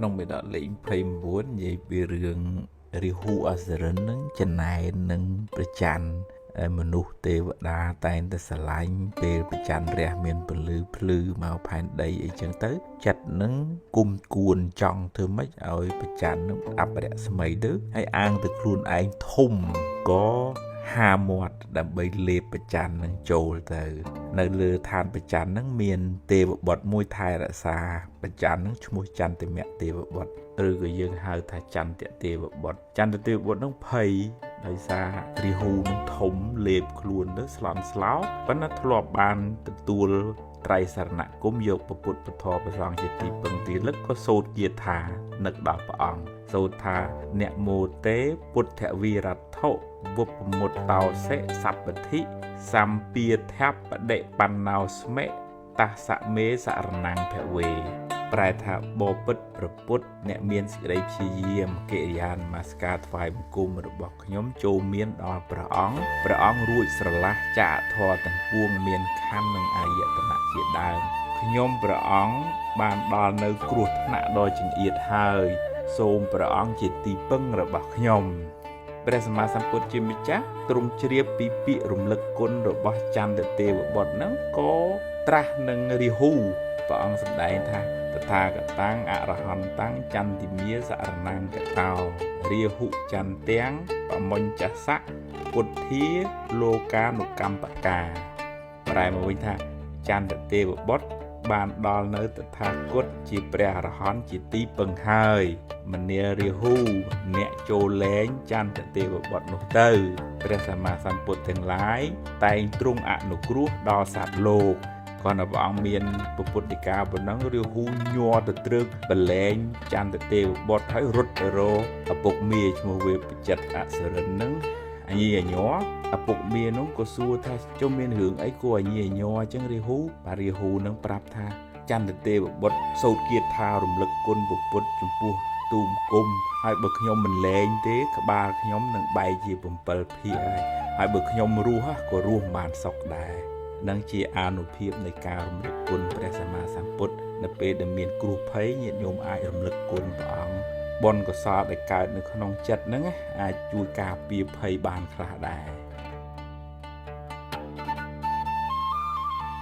ក្នុងបិដកលេខ29និយាយពីរឿងរាហូអសុរិននឹងចំណែននឹងប្រច័នមនុស្សទេវតាតែងតែស្រឡាញ់ពេលប្រច័នរះមានពន្លឺភ្លឺមកផែនដីអីចឹងទៅចិត្តនឹងគុំគួនចង់ធ្វើម៉េចឲ្យប្រច័ននឹងអបរស្មីទៅហើយអាងទៅខ្លួនឯងធំក៏ហាមាត់ដើម្បីលេបប្រច័ននឹងចូលទៅនៅលើឋានប្រច័ននឹងមានទេវបុត្រមួយថែរក្សាប្រច័ននឹងឈ្មោះចន្ទមៈទេវបុត្រឬក៏យើងហៅថាចន្ទទេវបុត្រចន្ទទេវបុត្រនឹងភ័យដោយសាររាហូនឹងធំលេបខ្លួនទៅស្លន់ស្លោប៉ុន្តែធ្លាប់បានទទួលត្រៃសរណគមយកពុទ្ធពធប្រសងជាទីពឹងទីលឹកក៏សូត្រគាថានឹកដល់ព្រះអង្គសូត្រថាអ្នកមោទេពុទ្ធវិរដ្ឋុវពមុតតោសិសัพពធិសម្ពាធបដិបណ្ណោស្មិតសមេសរណੰភវេប្រែថាបពិតប្រពុតអ្នកមានសេចក្តីព្យាយាមកិរិយានមស្ការថ្វាយបង្គំរបស់ខ្ញុំចូលមានដល់ព្រះអង្គព្រះអង្គរួចស្រឡះចាកធម៌ទាំងពួងមានខណ្ឌនិងអាយតនៈជាដើមខ្ញុំព្រះអង្គបានដល់នៅគ្រោះថ្នាក់ដ៏ចង្អៀតហើយសូមព្រះអង្គជាទីពឹងរបស់ខ្ញុំព្រះសម្មាសម្ពុទ្ធជាម្ចាស់ទ្រង់ជ្រាបពីពាក្យរំលឹកគុណរបស់ចន្ទទេវបុត្រហ្នឹងក៏ត្រាស់នឹងរាហូព្រះអង្គសម្ដែងថាតថាគតាំងអរហន្តੰចន្ទិមាសរណង្កតោរាហុចន្ទាំងបមុញ្ចសៈពុទ្ធាលោកានុកម្បកាប្រែមកវិញថាចន្ទទេវបុត្របានដល់នៅតថាគតជាព្រះអរហន្តជាទីពឹងហើយមនារាហូអ្នកចូលលែងចន្ទទេវបុត្រនោះទៅព្រះសម្មាសម្ពុទ្ធទាំងឡាយតែងទ្រង់អនុគ្រោះដល់សត្វលោកគាត់ព្រះអង្គមានពុទ្ធដីកាប៉ុណ្ណឹងរាហូញ័រទៅទ្រើកបលែងចន្ទទេវបុត្រហើយរត់ទៅរកឪពុកមាឈ្មោះវេបចិត្តអសុរិននឹងអញអញឪពុកមានោះក៏សួរថាចុះមានរឿងអីគួរអញអញអញ្ចឹងរាហូបាទរាហូនឹងប្រាប់ថាចន្ទទេវបុត្រសូត្រគាថារំលឹកគុណពុទ្ធចំពោះទូមគុំហើយបើខ្ញុំមិនលែងទេក្បាលខ្ញុំនឹងបែកជា7ភាគហើយបើខ្ញុំរស់ក៏រស់មិនបានសុខដែរនឹងជាអានុភាពនៃការរំលឹកគុណព្រះសម្មាសម្ពុទ្ធនៅពេលដែលមានគ្រោះភ័យញាតិញោមអាចរំលឹកគុណព្រះអង្គបុណ្យកុសលដែលកើតនៅក្នុងចិត្តហ្នឹងអាចជួយការពារភ័យបានខ្លះដែរ។